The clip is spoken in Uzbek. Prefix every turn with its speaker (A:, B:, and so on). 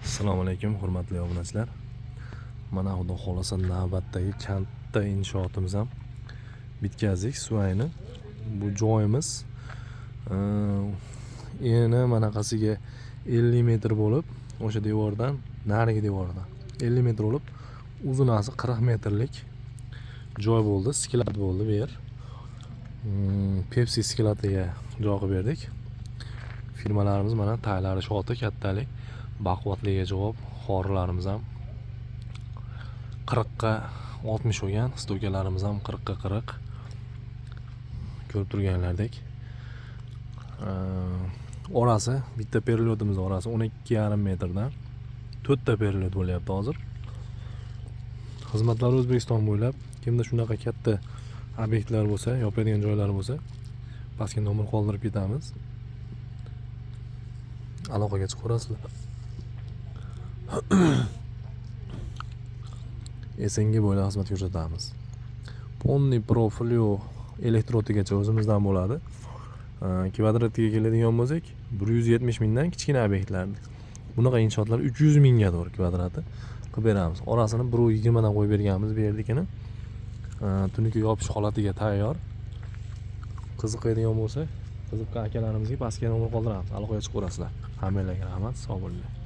A: Assalomu alaykum, hurmatli obunachilar. Mana, xudo xohlasa, navbatdagi katta inshootimiz ham bitkazdik suvayni. Bu joyimiz eni manaqasiga 50 metr bo'lib, o'sha devordan narigi devordan 50 metr bo'lib, uzunasi 40 metrlik joy bo'ldi, склад bo'ldi bu yer. Pepsi склад iga joy qilib berdik. Firmalarimiz mana taylari shoti kattalik, baquvvatligiga javob, xorilarimiz ham 40 ga 60 bo'lgan, стойка larimiz ham 40 ga 40, ko'rib turganlardek. Orasi, bitta перелёт imiz orasi 12,5 metrdan, to'rtta перелёт bo'lyapti hozir. Xizmatlar O'zbekiston bo'ylab. Kimda shunaqa katta obyektlar bo'lsa, yopadigan joylar bo'lsa, pastga nomer qoldirib ketamiz, aloqaga chiqaverasizlar. СНГ bo'ylab xizmat ko'rsatamiz. Полный profil elektrotigacha o'zimizdan bo'ladi. Kvadratiga keladigan bo'lsak, 170 mingdan kichkina obyektlarni, bunaqa inshootlar 300 mingga to'g'ri kvadrati qilib beramiz. Orasini 1,20 dan qo'yib berganmiz bu yerdikini. Tunuka yopish holatiga tayyor. Qiziqadigan bo'lsa, qiziqqan akalarimizga pastga nomer qoldiramiz, aloqaga chiqaverasizlar. Hammanglarga rahmat, sog' bo'linglar.